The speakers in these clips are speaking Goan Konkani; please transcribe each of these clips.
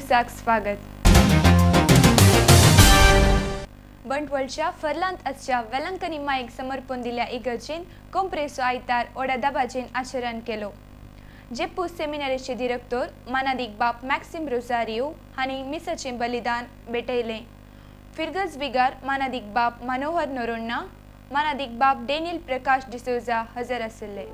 न्यूजाक स्वागत. बंटवळच्या फर्लांत आसच्या वेलंकनी माईक समर्पण दिल्या इगर्जेन कोंप्रेसो आयतार ओडा दबाजेन आचरण केलो. जेप्पू सेमिनारीचे दिरक्तोर मानादीक बाप मॅक्सिम रोजारियो हांणी मिसाचें बलिदान भेटयलें. फिरगज बिगार मानादीक बाप मनोहर नोरोन्ना, मानादीक बाप डेनियल प्रकाश डिसोजा हजर आशिल्ले.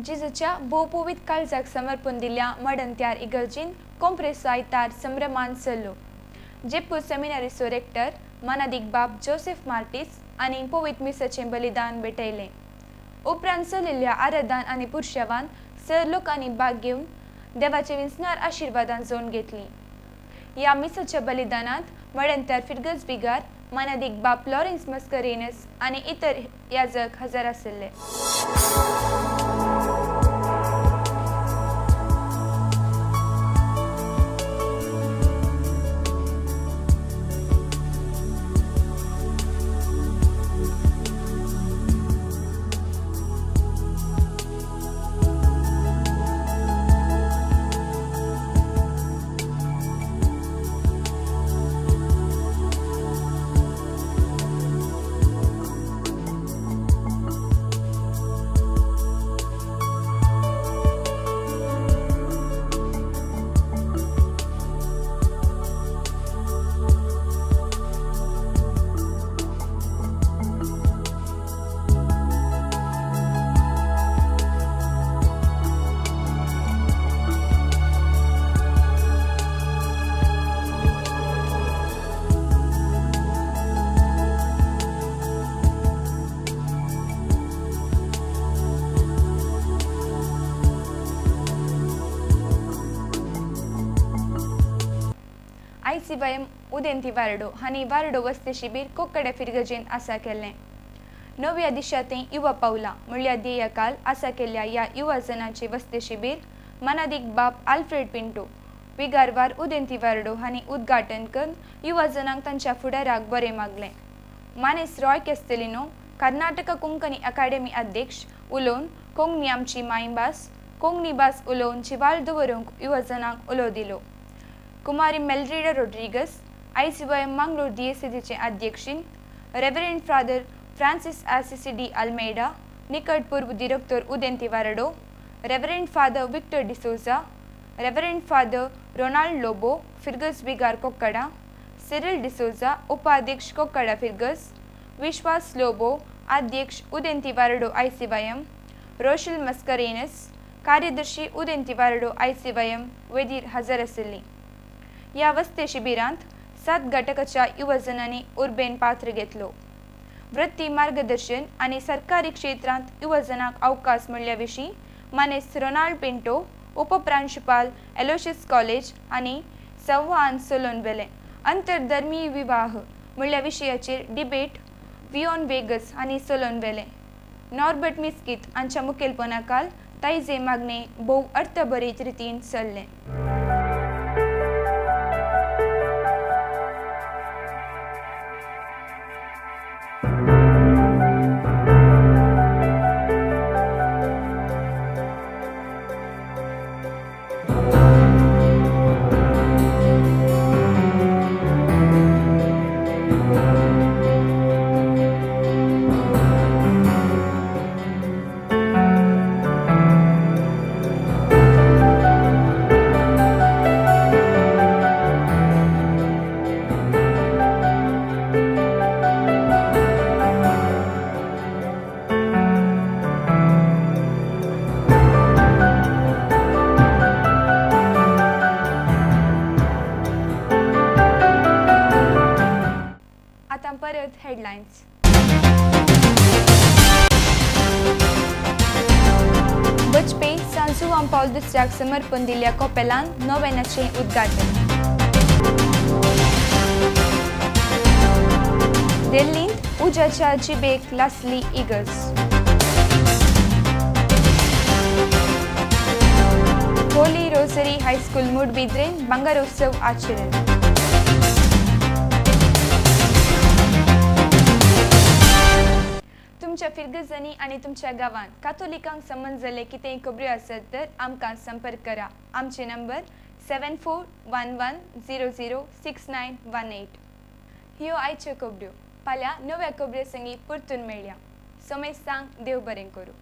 जेजूच्या भोवपोवीत काळजाक समर्पण दिल्या मडंत्यार इगर्जीन कोंप्रेसो आयतार संभ्रमान चल्लो. जेप्पू सेमिनारीचो रेक्टर मानादीक बाप जोसेफ मार्टीस आनी पवित्र मिसाचें बलिदान भेटयलें. उपरांत चलिल्ल्या आराधन आनी पुरशेवान सर लोकांनी भाग घेवन देवाचे विंचणार आशिर्वादान जोड घेतली. ह्या मिसाच्या बलिदानांत मडंत्यार फिरगज बिगार मानादीक बाप लॉरेन्स मस्करेनस आनी इतर याजक हजर आशिल्ले. आयसीवायएम उदेंती वार्डो हांणी वार्डो वस्ती शिबीर कोकडे फिरगजेन आसा केल्लें. नव्या दिशांत युवा पावला म्हणल्यार ध्येयकाल आसा केल्ल्या ह्या युवा जनाचे वस्ती शिबीर मानादीक बाप आल्फ्रेड पिंटो विगारवार उदेंती वार्डो हांणी उद्घाटन करून युवा जनांक तांच्या फुडाराक बरें मागलें. मानेस रॉय केस्तेलिनो कर्नाटक कोंकणी अकादेमी अध्यक्ष उलोवन कोंकणी आमची मायभास, कोंकणी भास उलोवन जिवाळ दवरूंक युवा जनांक उलो दिलो. कुमारी मेल्ड्रिडा Rodrigues, आयसीवायएम Mangalore दियेसेजीचे अध्यक्षीन reverend father Francis Assisi de Almeida, निकट पूर्व दिरेक्तोर Udenti Vardo, reverend father Victor D'Souza, reverend father Ronald Lobo, फिर्गज बिगार कोक्कडा, सिरिल डिसोजा, उपाध्यक्ष कोक्कडा फिर्गज, विश्वास लोबो, अध्यक्ष उदेंती वारडो आयसीवायएम, रोशल मस्करेनस, कार्यदर्शी उदेंती वारडो आयसीवायएम वेदीर हजर आशिल्ली. ह्या वस्ते शिबिरांत 7 घटकाच्या युवजनांनी उर्बेन पात्र घेतलो. वृत्ती मार्गदर्शन आनी सरकारी क्षेत्रांत युवजनांक अवकाश म्हणल्या विशीं मानेस्त रोनाल्ड पिंटो, उपप्रांशुपाल एलोशियस कॉलेज आनी संवाद चलोवन व्हेलें. अंतरधर्मीय विवाह म्हणल्या विशयाचेर डिबेट वियोन वेगस हांणी चलोवन व्हेलें. नॉर्बर्ट मिस्कीत हांच्या मुखेलपणाखाल तायजे मागणे भोव अर्थभरीत रितीन चल्लें. आतां परत हेडलायन्स. बजपे सांजुआं पावल दुसऱ्याक समर्पण दिल्ल्या कोपेलान नोवेनाचें उद्घाटन. दिल्लींत उज्याच्या जिबेक लासली इगर्ज. होली रोसरी हायस्कूल मुडबिद्रेन भांगरोत्सव आचरण. तुमच्या फिर्गजांनी आनी तुमच्या गांवांत कातोलिकांक संबंद जाल्ले कितेंय खबऱ्यो आसत तर आमकां संपर्क करा. आमचे नंबर 7411006918. ह्यो आयच्यो खबऱ्यो. फाल्यां नव्या खबऱ्यो संगी परतून मेळया. समेस्तांक देव बरें करूं.